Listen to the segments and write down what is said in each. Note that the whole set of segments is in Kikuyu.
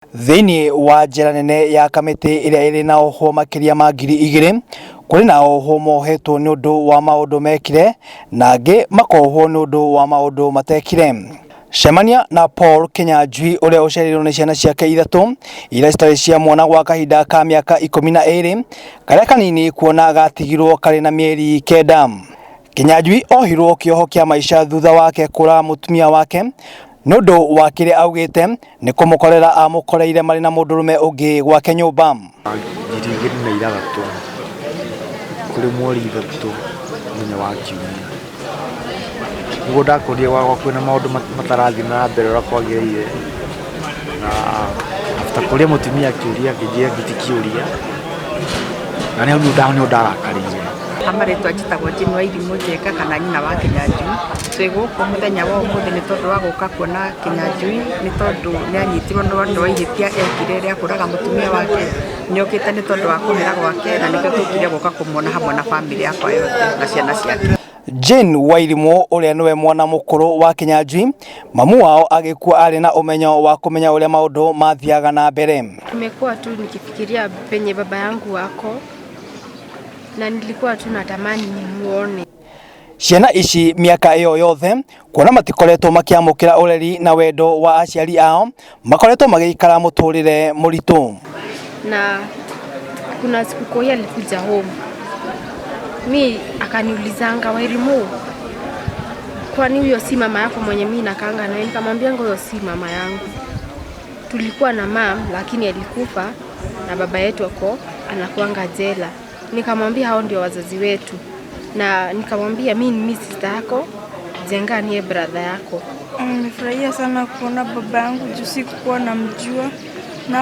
Thĩinĩ wa njera nene ya Kamĩtĩ ĩrĩa ĩrĩ na ohwo makĩria ma 2000, kũrĩ na ohwo mohetwo nĩ ũndũ wa maũndũ mekire na angĩ makohwo nĩ ũndũ wa maũndũ matekire. Cemania na Paul Kinyanjui ũrĩa ũcereirwo nĩ ciana ciake ithatũ iria citarĩ cia mwana gwa kahinda ka mĩaka 12, karĩa kanini kuona gatigirwo karĩ na mĩeri 9. Kinyanjui ohirwo kĩoho kĩa maica thutha wake kũraga mũtumia wake nĩ ũndũ wa kĩrĩa augĩte nĩ kũmũkorera amũkoreire marĩ na mũndũrũme ũngĩ gwake nyũmba. 2006 kũrĩ mweri 3 mũthenya wa kiumia nĩguo ndakorire gwakwa kwĩna maũndũ matarathiĩ na mbere ũrĩa kwagĩrĩire, na after kũria mũtumia kĩũria akĩnjĩra ti kĩũria, na nĩ hau nĩho ndarakarĩire. Marĩtwa njĩtagwo Jane Wairimũ Njenga kana nyina wa Kinyanjui. Twĩ gũkũ mũthenya wa ũmũthĩ nĩ tondũ wa gũka kuona Kinyanjui nĩ tondũ nĩ anyitirwo nĩ ũndũ wa ihĩtia ekire rĩa kũraga mũtumia wake. Nĩ okĩte nĩ tondũ wa kũhera gwake na nĩkĩo tũkire gũka kũmuona hamwe na bamĩrĩ yakwa yothe na ciana ciake. Jane Wairimũ ũrĩa nĩwe mwana mũkũrũ wa Kinyanjui, mamu wao agĩkua arĩ na ũmenyo wa kũmenya ũrĩa maũndũ mathiaga na mbere. Nimekuwa tu nikifikiria penye baba yangu wako na nilikuwa tu natamani nimuone. Ciana ici mĩaka ĩyo yothe kuona matikoretwo makĩamũkĩra ũreri na wendo wa aciari ao, makoretwo magĩikara mũtũrĩre mũritũ. Na kuna siku Koi alikuja home, mi akaniulizanga, Wairimu, kwani huyo si mama yako mwenye mi nakaanga naye? Nikamwambia huyo si mama yangu, tulikuwa na mam lakini alikufa na baba yetu ako anakuanga jela. Nikamwambia hao ndio wazazi wetu, na nikamwambia mi ni mi sister yako, Jenga niye brother yako. Nimefurahia sana kuona baba yangu juu sikuwa namjua, na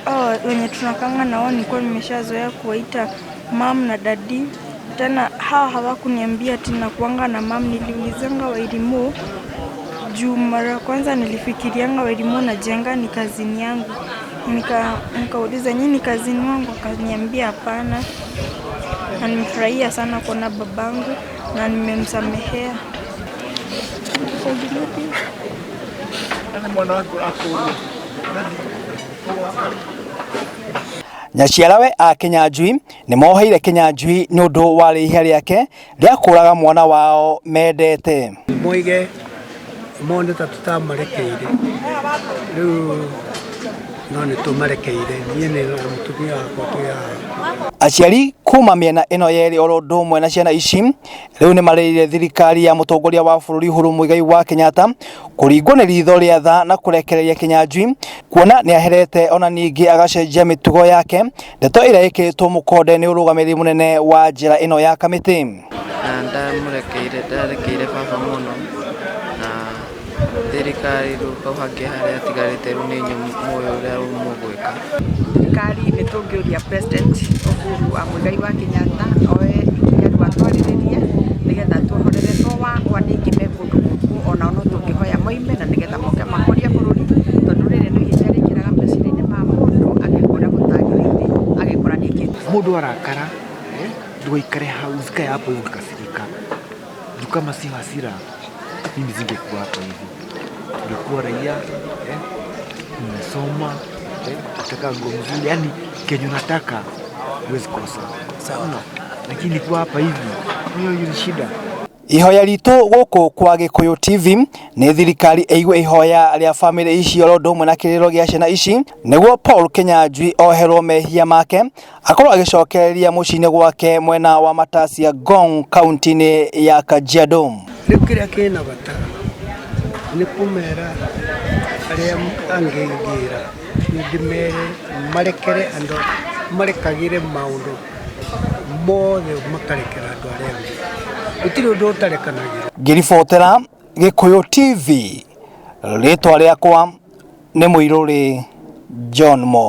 hao wenye tunakanga na wao nilikuwa nimeshazoea kuwaita mum na daddy. Tena hawa hawakuniambia ati nakuanga na mum. Niliulizanga Wairimu juu mara ya kwanza nilifikirianga Wairimu na Jenga ni cousin yangu. Nikauliza, nyinyi ni cousin wangu? Akaniambia hapana. Na nimefurahia sana kuona babangu na nimemsamehea. Nyaciarawe a Kinyanjui nĩ moheire Kinyanjui nĩ ũndũ wa rĩhia rĩake rĩa kũraga mwana wao mendete. Moige mone ta tutamarekeire, rĩu no nĩ tũmarekeire, niĩ nĩ na mũtumia wakwa twĩ haha. Aciari kuma mĩena ĩno yerĩ oro ũndũ ũmwe na ciana ici rĩu nĩ marĩrĩire thirikari ya mũtongoria wa bũrũri Uhuru Muigai wa Kenyatta kũringwo nĩ ritho rĩa tha na kũrekereria Kinyanjui kuona nĩ aherete ona ningĩ agacenjia mĩtugo yake, ndeto ĩrĩa ĩkĩrĩtwo mũkonde nĩ ũrũgamĩrĩri mũnene wa njera ĩno ya Kamĩtĩ. Na ndamũrekeire, ndarekeire baba mũno, na thirikari rĩu hau hangĩ harĩa hatigarĩte rĩu nĩ inyuĩ mũĩ ũrĩa mũgwĩka. Thirikari nĩ tũngĩũria President Uhuru wa Muigai wa Kenyatta oe ikinya rĩu atwarĩrĩrie nĩgetha tuohorere to wakwa ningĩ me kũndũ gũkũ, onao no tũngĩhoya moime na nĩgetha moke mahorie bũrũri, tondũ rĩrĩ nĩ ihĩtia rĩingĩraga meciria-inĩ ma mũndũ agĩkora gũtagĩrĩire, agĩkora nĩ ekĩte. Mũndũ arakara, ndũgaikare hau, usikae hapo hivi ukikasirika. Juu kama si hasira, mimi singekuwa hapa hivi. Ningekuwa raia, nimesoma, nataka nguo mzuri, yani kenye unataka huwezi kosa. Sawa. Lakini kuwa hapa hivi, hiyo ni shida. Ihoya ritũ gũkũ kwa Gĩkũyũ TV nĩ thirikari ĩigue ihoya rĩa bamĩrĩ ici oro ũndũ ũmwe na kĩrĩro gĩa ciana ici nĩguo Paul Kinyanjui oherwo mehia make akorwo agĩcokereria mũciĩ-inĩ gwake mwena wa Matasia Ngong kaunti-inĩ ya Kajiado. Rĩu kĩrĩa kĩna bata nĩ kũmera arĩa angĩ ngĩra ndĩmere marekere andũ, marekagĩre maũndũ mothe makarekera andũ arĩa angĩ, gũtirĩ ũndũ ũtarekanagĩra. Ngĩribotera Gĩkũyũ TV, rĩtwa rĩakwa nĩ Mũirũrĩ John Mo.